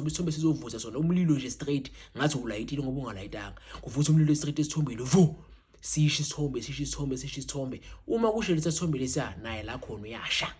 Isithombe sizovutha sona umlilo nje straight, ngathi ulayitile ngoba ungalayitanga. Kuvutha umlilo straight esithombeni, vu, sisho isithombe, sisho isithombe, sisho isithombe. Uma kusho lesa sithombe lesiya, naye la khona uyasha.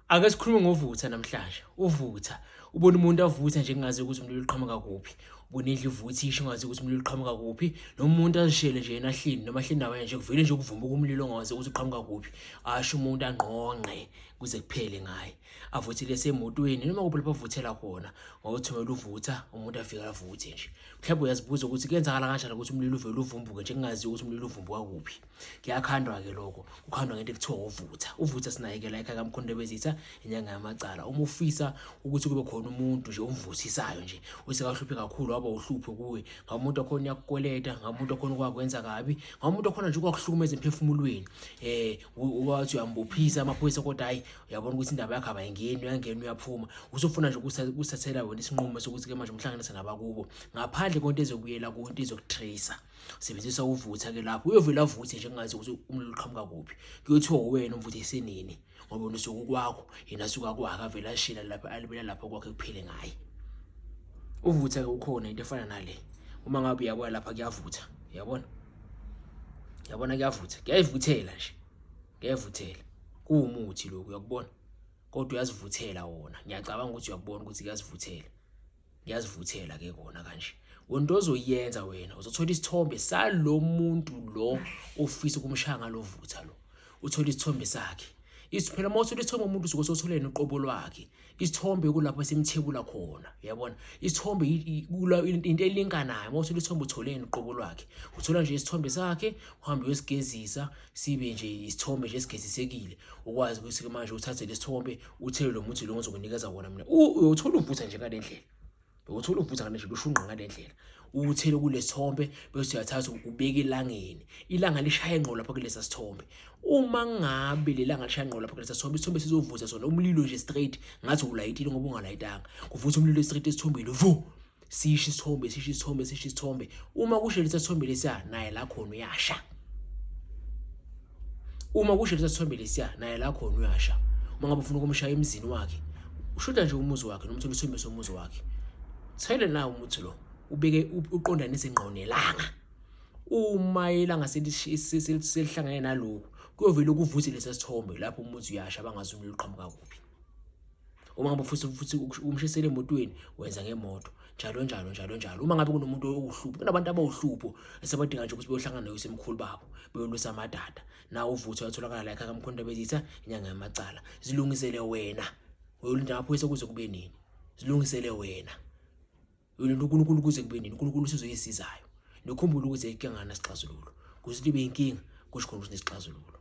Ake sikhulume ngovutha namhlanje. Uvutha, ubona umuntu avutha nje kungazi ukuthi umlilo uqhamuka kuphi. Ubona indlu ivutha isho ungazi ukuthi umlilo uqhamuka kuphi, noma umuntu azishele nje yena ahleli noma ahleli nawe nje kuvele nje kuvumbuka umlilo ongazi ukuthi uqhamuka kuphi. Asho umuntu angqongqe kuze kuphele ngaye. Avuthele esemotweni noma kuphi lapho avuthela khona, ngokuthumela uvutha umuntu afike avuthe nje. Mhlawumbe uyazibuza ukuthi kuyenzakala kanjani ukuthi umlilo uvele uvumbuke nje kungaziwa ukuthi umlilo uvumbuka kuphi. Kuyakhandwa-ke lokho, kukhandwa ngento ekuthiwa uvutha. Uvutha sinayeke la ekhaya kaMkhonto Bezitha, inyanga yamacala. Uma ufisa ukuthi kube khona umuntu nje omvuthisayo nje osekahluphe kakhulu, waba uhlupho kuwe, ngamuntu okhona uyakukweleta, ngamuntu okhona okwakwenza kabi, ngamuntu okhona nje okwakuhlukumeza emphefumulweni, wathi uyambophisa amaphoyisa, kodwa hhayi, uyabona ukuthi indaba yakhe abayingeni, uyangena uyaphuma. Usufuna nje ukuthathela wena isinqumo sokuthi-ke manje umhlanganise nabakubo, ngaphandle kwento ezobuyela kuwo, into ezokutracer. Sebenzisa uvutha-ke lapho, uyovele avuthe nje kungazi ukuthi umlilo uqhamuka kuphi. Kuyothiwa uwena umvuthise nini, ngoba wena usuke kwakho, yena asuka kwakhe, avele ashila lapha, alibela lapho kwakhe kuphele ngaye. Uvutha-ke ukhona into efana nale. Uma ngabe uyabona lapha kuyavutha, uyabona? Uyabona kuyavutha, kuyayivuthela nje. Kuyayivuthela. Kuwumuthi lokhu, uyakubona? Kodwa uyazivuthela wona. Ngiyacabanga ukuthi uyakubona ukuthi kuyazivuthela. Kuyazivuthela ke kona kanje. Wena ozoyenza wena uzothola isithombe salo muntu lo ofisa ukumshaya ngalovutha lo. Uthola isithombe sakhe. Phela uma uthola isithombe umuntu usuke usotholeni uqobo lwakhe. Isithombe kulapho esimthebula khona, uyabona? Isithombe into elinganayo. Uma uthola isithombe utholeni uqobo lwakhe. Uthola nje isithombe sakhe, uhambe uyosigezisa, sibe nje isithombe nje esigezisekile. Ukwazi ukuthi manje uthathe lesithombe uthele lo muthi lo ngizokunikeza wona mina. Uyothola uvutha nje ngale ndlela. Uyothola uvutha ngale ndlela, ushunqa ngale ndlela. Uwuthele kulesithombe bese uyathatha ubeke elangeni. Ilanga lishaye ngqo lapha kulesa sithombe. Uma ngabe lelanga lishaya ngqo lapha kulesa sithombe, isithombe sizovutha sona umlilo nje straight, ngathi ulayitile ngoba ungalayitanga. Kuvutha umlilo straight esithombeni, vu, sisho isithombe, sisho isithombe, sisho isithombe. Uma kusho lesa sithombe lesiya, naye la khona uyasha. Uma kusho lesa sithombe lesiya, naye la khona uyasha. Uma ngabe ufuna ukumshaya emzini wakhe, ushuta nje umuzi wakhe noma uthole isithombe somuzi wakhe. Thele nawo umuthi lo, ubeke uqondanise ngqo nelanga. Uma ilanga selihlangene nalokhu, kuyovele kuvuthe lesa sithombe lapho umuthi uyasha, bangazi umlilo uqhamuka kuphi. Uma ngabe futhi umshisele emotweni, wenza ngemoto, njalo njalo njalo njalo. Uma ngabe kunomuntu owuhlupho, kunabantu abawuhlupho esebadinga nje ukuthi beyohlangana noyisemkhulu babo, beyolwisa amadada. Nawo uvuthe uyatholakala la ekhaya kaMkhonto Bezitha, inyanga yamacala. Zilungisele wena, uyolinda amaphoyisa kuze kube nini? Zilungisele wena, uyolinda uNkulunkulu kuze kube nini? uNkulunkulu usizoyisizayo. Nikhumbule ukuthi inkinga ngasixazululo, kuze libe inkinga kusho khona ukuthi nesixazululo.